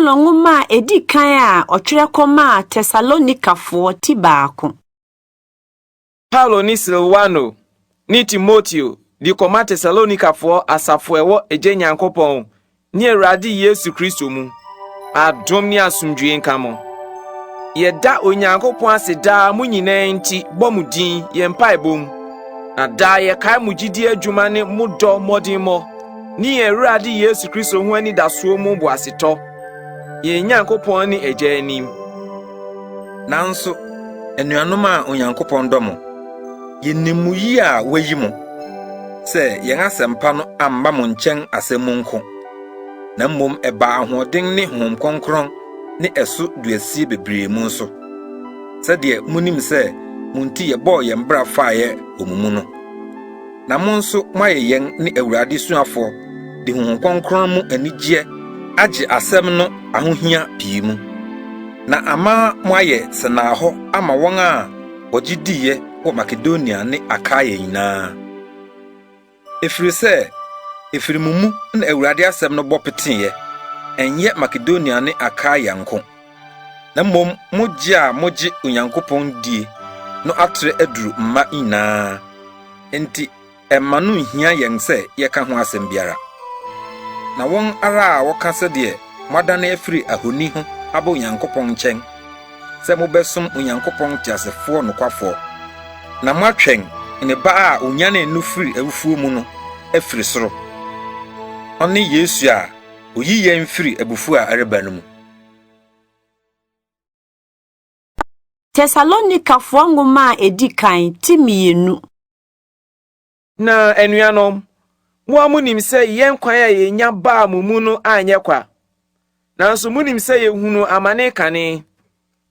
Paulo nwoma a edi kan a ɔtwerɛ kɔmaa Tesalonikafoɔ ti baako. Paulo ne Silwano ne Timoteo de kɔma Tesalonikafoɔ asafo a ɛwɔ Agya Nyankopɔn ne Awurade Yesu Kristo mu. Adom ne asomdwoe nka mo. Yɛda Onyankopɔn ase daa mo nyinaa nti bɔ mo din yɛn mpaebɔ mu. Na daa yɛkae mo gyidie adwuma ne mo dɔ mmɔdemmɔ ne yɛn Awurade Yesu Kristo ho anidasoɔ mu boasetɔ, yɛn Nyankopɔn ne Agya anim. Nanso, anuanom a Onyankopɔn dɔ mo, yenim mo yi a wɔayi mo, sɛ yɛn asɛmpa no amma mo nkyɛn asɛm mu nko, na mmom ɛbaa ahoɔden ne Honhom Kronkron ne ɛso duasie bebree mu nso, sɛdeɛ munim sɛ mo nti yɛbɔɔ yɛn bra faeɛ wɔ mo mu no. Na mo nso moayɛ yɛn ne Awurade suafoɔ de Honhom Kronkron mu anigyeɛ agye asɛm no ahohia pii mu, na ama moayɛ sɛnnahɔ ama wɔn a wɔgye diiɛ wɔ Makedonia ne Akaia nyinaa. Ɛfiri sɛ, ɛfiri mo mu na Awurade asɛm no bɔ peteeɛ, ɛnyɛ Makedonia ne Akaia nko, na mmom mo gye a mogye Onyankopɔn die no atrɛ aduru mma nyinaa. Enti ɛmma no nhia yɛn sɛ yɛka ho asɛm biara. Na wɔn ara a wɔka sɛdeɛ moadane afiri ahoni ho aba Onyankopɔn nkyɛn sɛ mobɛsom Onyankopɔn teasefoɔ nokwafoɔ, na moatwɛn ne Ba a onyanee no firii awufoɔ mu no afiri soro, ɔne Yesu a oyi yɛn firi abufuo a ɛreba no mu. Tesalonikafoɔ nwoma a edi kan ti mmienu. Na anuanom, mo a munim sɛ yɛn kwan a yenya baa mo mu no anyɛ kwa. Nanso munim sɛ yehunuu amane kane,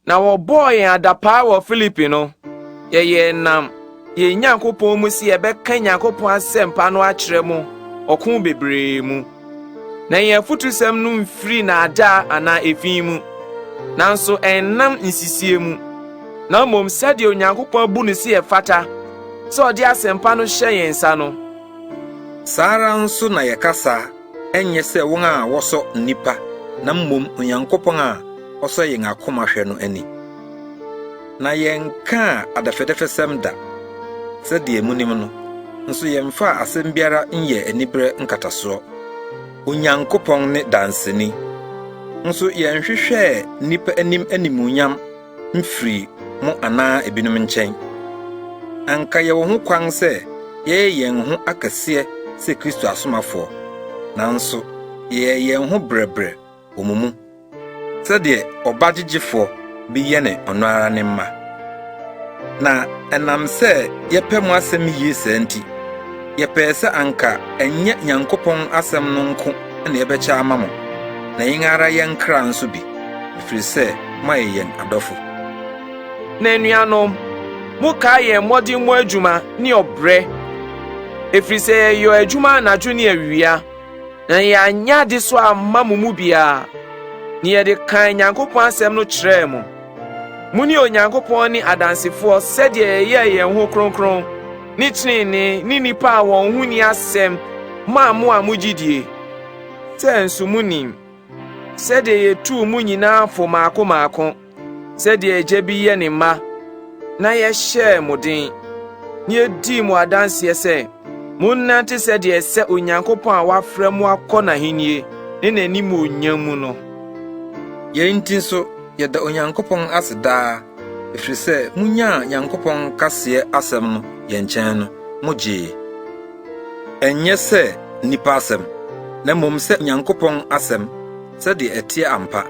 na wɔbɔɔ yɛn adapaa wɔ Filipi no, yɛyɛɛ nnam yɛn Nyankopɔn mu sɛ yɛbɛka Nyankopɔn asɛmpa no akyerɛ mo ɔko bebree mu. Na yɛn afotusɛm no mfiri nnaadaa anaa efi mu, nanso ɛnnam nsisie mu, na mmom sɛdeɛ Onyankopɔn abu no sɛ ɛfata sɛ ɔde asɛmpa no hyɛ yɛn nsa no. Saa ara nso na yɛkasa, ɛnyɛ sɛ wɔn a wɔsɔ nnipa, na mmom Onyankopɔn a ɔsɔ yɛn akoma hwɛ no ani. Na yɛnkaa adɛfɛdɛfɛsɛm da, sɛdeɛ munim no, nso yɛmfaa asɛm biara nyɛɛ aniberɛ nkatasoɔ. Onyankopɔn ne danseni. Nso yɛnhwehwɛɛ nnipa anim animuonyam mfirii mo anaa ebinom nkyɛn. Anka yɛwɔ ho kwan sɛ yɛyɛ yɛn ho akɛseɛ sɛ Kristo asomafoɔ, nanso yɛyɛɛ yɛn ho brɛbrɛ wɔ mo mu. Sɛdeɛ ɔba gyegyefoɔ bi yɛne ɔno ara ne mma. Na ɛnam sɛ yɛpɛ mo asɛm yie saa nti, yɛpɛɛ sɛ anka ɛnyɛ Nyankopɔn asɛm no nko na yɛbɛkyɛ ama mo, na yɛn ara yɛn kra nso bi, ɛfiri sɛ moayɛ yɛn adɔfo. Na anuanom, mokae yɛn mmɔdemmɔ adwuma ne ɔbrɛ, ɛfiri sɛ yɛyɔɔ adwuma anadwo ne awia, Na yɛanyɛ adesoa amma mo mu biara, na yɛde kan Nyankopɔn asɛm no kyerɛɛ mo. Mo ne Onyankopɔn ne adansefoɔ sɛdeɛ yɛyɛɛ yɛn ho kronkron ne tenenee ne nnipa a wɔn ho nni asɛm maa mo a mogye die. Sɛ nso monim sɛdeɛ yɛtuu mo nyinaa fo mmaako mmaako. Sɛdeɛ agya bi yɛ ne mma, na yɛhyɛɛ mo den, na yɛdii mo adanseɛ sɛ, monnante sɛdeɛ ɛsɛ Onyankopɔn a wafrɛ mo akɔ n'ahennie ne n'animuonyam mu no. Yei nti nso yɛda Onyankopɔn ase daa, ɛfiri sɛ monyaa Nyankopɔn kaseɛ asɛm no yɛn nkyɛn no, mogyee, ɛnyɛ sɛ nnipa asɛm, na mmom sɛ Nyankopɔn asɛm, sɛdeɛ ɛteɛ ampa,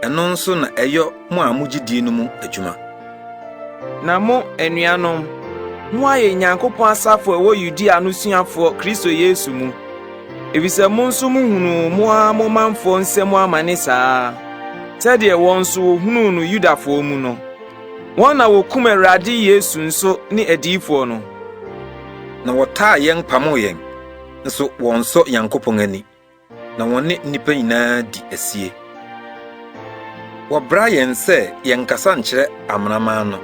ɛno nso na ɛyɔ mo a mogye die no mu adwuma. Na mo, anuanom, moayɛ Nyankopɔn asafo a ɛwɔ Yudea no suafoɔ Kristo Yesu mu, efisɛ mo nso mohunuu mo ara mo manfoɔ nsam amane saa ara, sɛdeɛ wɔn nso wɔhunuu no Yudafoɔ mu no. Wɔn na wɔkum Awurade Yesu nso ne adiyifoɔ no. Na wɔtaa yɛn pamoo yɛn, nso wɔnsɔ Nyankopɔn ani. na wɔne nnipa nyinaa di asie. Wɔbra yɛn sɛ yɛnkasa nkyerɛ amanaman no,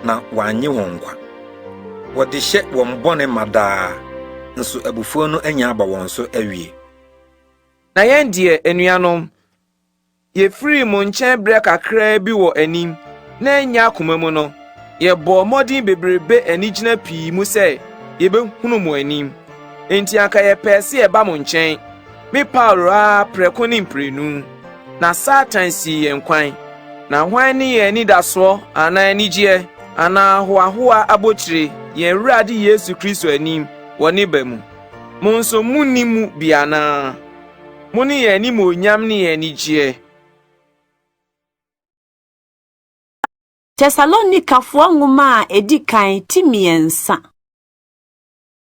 na wɔannye wɔn nkwa. Wɔde hyɛ wɔn bɔne ma daa, nso abufuo no anya aba wɔn so awie. Na yɛn deɛ, anuanom, Yefirii mo nkyɛn berɛ kakraa bi wɔ anim na ɛnyɛ akoma mu no, yɛbɔɔ mmɔden bebrebe anigyina pii mu sɛ yɛbɛhunu mo anim. Enti anka yɛpɛɛ sɛ yɛba mo nkyɛn, me Paulo ara prɛko ne mprenu, na Satan sii yɛn kwan. Na hwan ne yɛn anidasoɔ anaa anigyeɛ anaa ahoahoa abotire yɛn Awurade Yesu Kristo anim wɔ ne ba mu? Mo nso munni mu bi anaa? Mo ne yɛn animuonyam ne yɛn anigyeɛ. Tesalonikafoɔ nwoma a edi kan ti mmiɛnsa.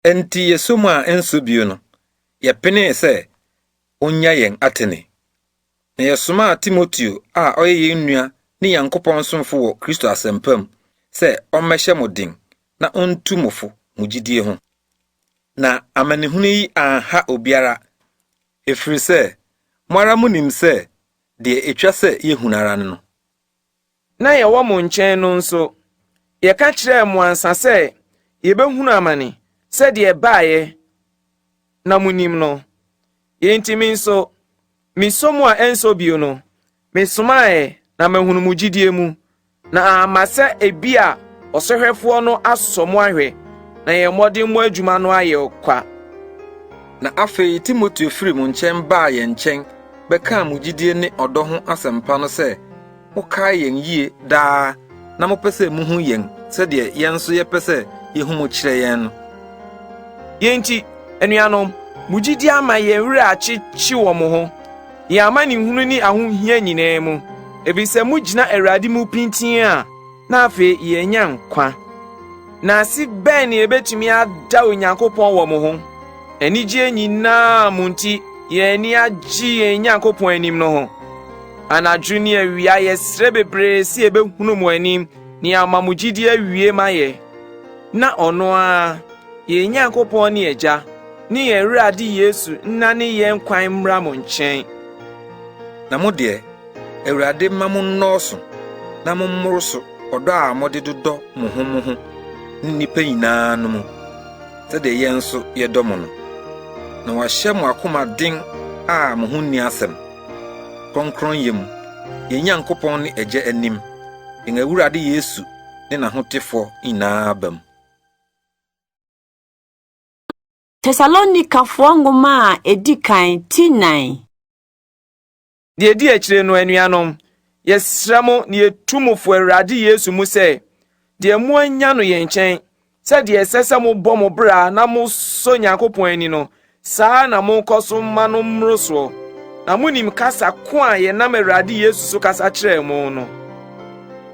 Enti yɛsɔ mu a ɛnsɔ bio no, yɛpenee sɛ onnya yɛn Atene. Na yɛsomaa Timoteo a ɔyɛ yɛn nua ne Nyankopɔn somfo wɔ Kristo asɛmpa mu sɛ ɔmmɛhyɛ mo den na ontu mo fo mo gyidie ho. Na amanehunu yi anha obiara, ɛfiri sɛ mo ara monim sɛ deɛ ɛtwa sɛ yɛhunu ara ne no. Na yɛwɔ mo nkyɛn no nso, yɛka kyerɛɛ mo ansa sɛ yɛbɛhunu amane sɛdeɛ ɛbaeɛ na monim no. Yei nti me nso, mesɔ mu a ɛnsɔ bio no, Mesomaeɛ na mahunu mo gyidie mu, na amma sɛ ebia ɔsɔhwɛfoɔ no asɔ mo ahwɛ na yɛn mmɔdemmɔ adwuma no ayɛ ɔkwa. Na afei Timoteo firi mo nkyɛn baa yɛn nkyɛn bɛkaa mo gyidie ne ɔdɔ ho asɛmpa no sɛ mokae yɛn yie daa na mopɛ sɛ muhu yɛn sɛdeɛ yɛn nso yɛpɛ sɛ yɛhu mo kyerɛ yɛn no. Yei nti, anuanom, mo gyidie ama yɛn werɛ akyekye wɔ mo ho, yɛn amanehunu ne ahohia nyinaa mu, efisɛ mugyina Awurade mu pintinn a, na afei yɛanya nkwa. Na ase bɛn na yebetumi ada Onyankopɔn wɔ mo ho, anigye nyinaa a mo nti yɛn ani agye yɛn Nyankopɔn anim no ho? Anadwo ne awia yɛsrɛ bebree sɛ yebehunu mo anim na yɛama mo gyidi awie ma yɛ. Na ɔno ara, yɛn Nyankopɔn ne Agya, ne yɛn Awurade Yesu nnane yɛn kwan mmra mo nkyɛn. Na mo deɛ, Awurade mma mo nnɔɔso na mommoro so ɔdɔ a mode dodɔ mo ho mo ho ne nnipa nyinaa no mu, sɛdeɛ yɛn nso yɛdɔ mo no. Na wahyɛ mo akoma den a mo ho nni asɛm, kronkronyɛ mu, yɛn Nyankopɔn ne Agya anim, yɛn Awurade Yesu ne n'ahotefoɔ nyinaa aba mu. Tesalonikafoɔ nwoma a edi kan ti nan. Deɛ ɛdi akyire no, anuanom, yɛsrɛ mo na yɛtu mo fo Awurade Yesu mu sɛ, deɛ moanya no yɛn nkyɛn, sɛdeɛ ɛsɛ sɛ mobɔ mo bra na mosɔ Nyankopɔn ani no, saa ara na monkɔ so mma no mmoro soɔ. Na monim kasa ko a yɛnam Awurade Yesu so kasa kyerɛɛ mo no.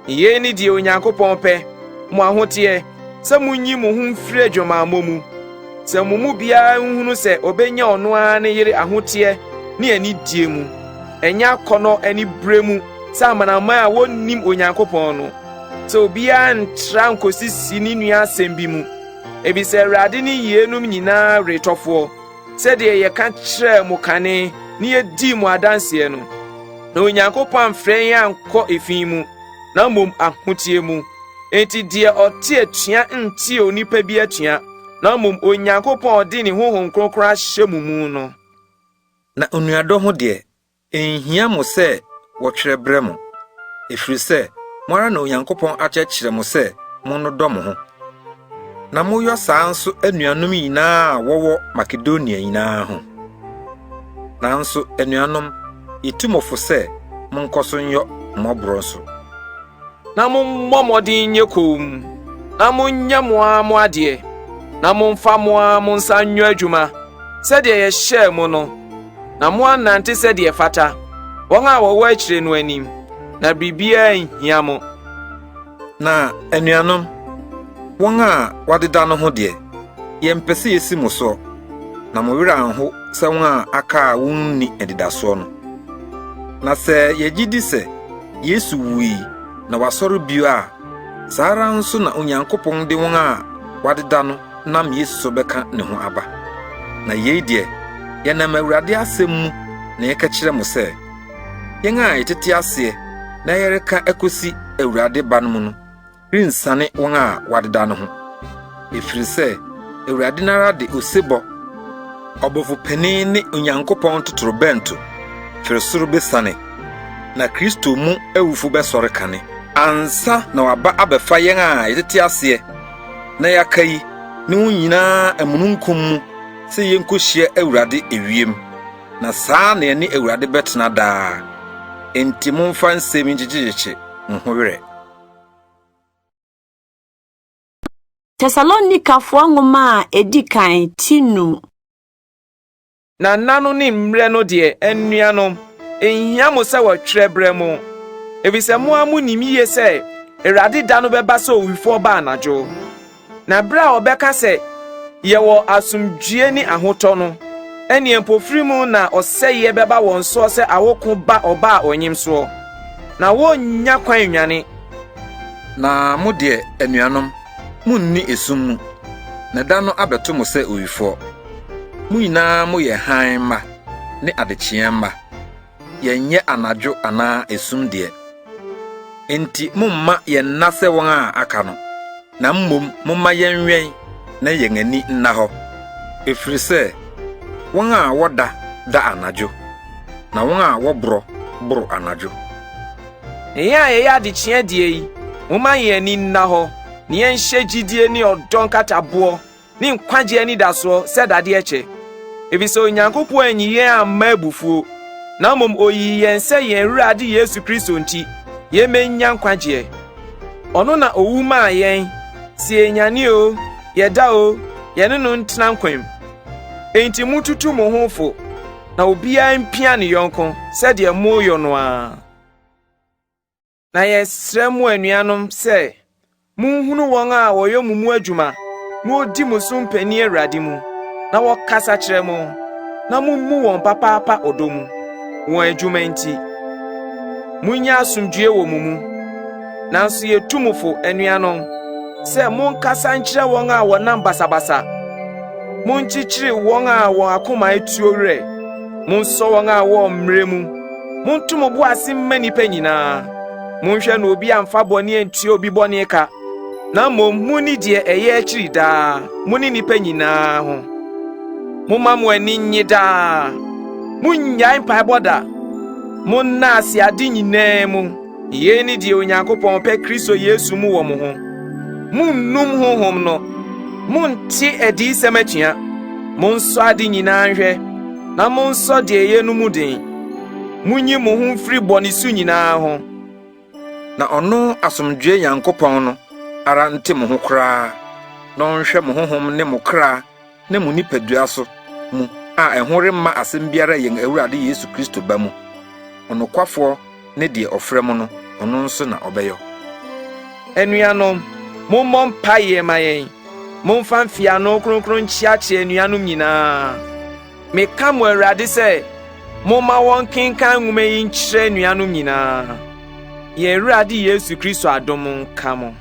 Yei ne deɛ Onyankopɔn pɛ, mo ahoteɛ, sɛ monyi mo ho mfiri adwamammɔ mu. Sɛ mo mu biara nhunu sɛ ɔbɛnya ɔno ara ne yere ahoteɛ ne anidie mu, ɛnyɛ akɔnnɔ aniberɛ mu sɛ amanaman a wɔnnim Onyankopɔn no, sɛ obiara ntra nkɔsisi ne nua asɛm bi mu, efisɛ Awurade ne yeinom nyinaa weretɔfoɔ, sɛdeɛ yɛka kyerɛɛ mo kane ne yɛdii mo adanseɛ no. Na Onyankopɔn amfrɛ yɛn ankɔ efi mu, na mmom ahoteɛ mu. Enti deɛ ɔte atua nte onipa bi atua, na mmom Onyankopɔn a ɔde ne Honhom Kronkron ahyɛ mo mu no. Na onuadɔ ho deɛ, ɛnhia mo sɛ wɔtwerɛ brɛ mo, ɛfiri sɛ mo ara na Onyankopɔn akyerɛkyerɛ mo sɛ monnodɔ mo ho. Na moyɔ saa nso anuanom nyinaa a wɔwɔ Makedonia nyinaa ho. Nanso, anuanom, yetu mo fo sɛ monkɔ so nyɔ mmɔborɔ nso. Na mommɔ mmɔden nyɛ komm, na monyɛ mo ara mo adeɛ, na momfa mo ara mo nsa nyɔ adwuma, sɛdeɛ yɛhyɛɛ mo no, na moanante sɛdeɛ ɛfata, wɔn a wɔwɔ akyire no anim, na biribiara anhia mo. Na anuanom, wɔn a wɔadeda no ho deɛ, yɛmpɛ sɛ yesi mo soɔ, na mo werɛ anho sɛ wɔn a aka a wonni anidasoɔ no. Na sɛ yɛgye di sɛ Yesu wui na wasɔre bio a, saa ara nso na Onyankopɔn de wɔn a wɔadeda no nam Yesu so bɛka ne ho aba. Na yei deɛ, yɛnam Awurade asɛm mu na yɛka kyerɛ mo sɛ, Yɛn a yɛtete aseɛ na yɛreka akosi Awurade ba no mu no rensiane wɔn a wɔadeda no ho, ɛfiri sɛ Awurade no ara de osebɔ, ɔbɔfo panin ne Onyankopɔn totorobɛnto firi soro bɛsiane, Na Kristo mu awufo bɛsɔre kane, ansa na waba abɛfa yɛn a yɛtete aseɛ na yɛaka yi ne wɔn nyinaa amununkum mu sɛ yenkohyia Awurade ewiem, na saa na yɛne Awurade bɛtena daa. Enti momfa nsɛm yi nkyekyekyekye mo ho werɛ. Tesalonikafoɔ Nwoma a Edi Kan, ti nu. Na nna no ne mmerɛ no deɛ, anuanom, ɛnhia mo sɛ wɔtwerɛ brɛ mo, ɛfiri sɛ mo ara monim yie sɛ Awurade da no bɛba sɛ owifoɔ ba anadwo. Na berɛ a wɔbɛka sɛ, Yɛwɔ asomdwoeɛ ne ahotɔ no, ɛnneɛ mpofirim na ɔsɛeɛ bɛba wɔn soɔ sɛ awoko ba ɔbaa a ɔnyem soɔ, na wɔrennya kwan nnwane. Na mo deɛ, anuanom, munni esum mu, na da no abɛto mo sɛ owifoɔ. Mo nyinaa moyɛ hann mma ne adekyeeɛ mma. Yɛnyɛ anadwo anaa esum deɛ. Enti momma yɛnna sɛ wɔn a aka no, na mmom momma yɛnwɛn na yɛn ani nna hɔ. Ɛfiri sɛ wɔn a wɔda da anadwo, na wɔn a wɔborɔ boro anadwo. Na yɛn a yɛyɛ adekyeɛ deɛ yi, momma yɛn ani nna hɔ, na yɛnhyɛ gyidie ne ɔdɔ nkataboɔ ne nkwagyeɛ anidasoɔ sɛ dadeɛ kyɛ. Ɛfiri sɛ Onyankopɔn anyi yɛn amma abufuo, na mmom ɔyii yɛn sɛ yɛn Awurade Yesu Kristo nti, yɛmmɛnya nkwagyeɛ. Ɔno na ɔwu maa yɛn, sɛ yɛnyane oo, yɛda oo, yɛne no ntena nkwa mu. Enti montutu mo ho fo, na obiara mpia ne yɔnko sɛdeɛ moreyɔ no ara. Na yɛsrɛ mo anuanom sɛ munhunu wɔn a wɔyɛ mo mu adwuma na wodi mo so mpanin Awurade mu, na wɔkasa kyerɛ mo, na mummu wɔn papaapa ɔdɔ mu, wɔn adwuma nti. Munnya asomdwoe wɔ mo mu. Nanso yetu mo fo, anuanom, sɛ monkasa nkyerɛ wɔn a wɔnam basabasa. Monkyekyere wɔn a wɔn akoma atuo werɛ. Monsɔ wɔn a wɔwɔ mmerɛ mu. Monto mo bo ase mma nnipa nyinaa. Monhwɛ na obi amfa bɔne antua obi bɔne ka, na mmom munni deɛ ɛyɛ akyiri daa, mo ne nnipa nyinaa ho. Momma mo ani nnye daa. Munnyae mpaebɔ da. Monna ase ade nyinaa mu. Yei ne deɛ Onyankopɔn pɛ Kristo Yesu mu wɔ mo ho. Munnum Honhom no. Monnte adiyisɛm atua. Monsɔ ade nyinaa nhwɛ, na monsɔ deɛ eye no mu den. Munyi mo ho mfiri bɔne su nyinaa ho. Na ɔno asomdwoe Nyankopɔn no ara nte mo ho koraa, na ɔnhwɛ mo honhom ne mo kra ne mo nipadua so mu a ɛho remma asɛm biara yɛn Awurade Yesu Kristo ba mu. Ɔnokwafoɔ ne deɛ ɔfrɛ mo no, ɔno nso na ɔbɛyɔ. Anuanom, mommɔ mpaeɛ ma yɛn. Momfa mfeano kronkron nkyeakyea anuanom nyinaa. Meka mo Awurade sɛ, momma wɔnkenkan nwoma yi nkyerɛ anuanom nyinaa. Yɛn Awurade Yesu Kristo adom nka mo.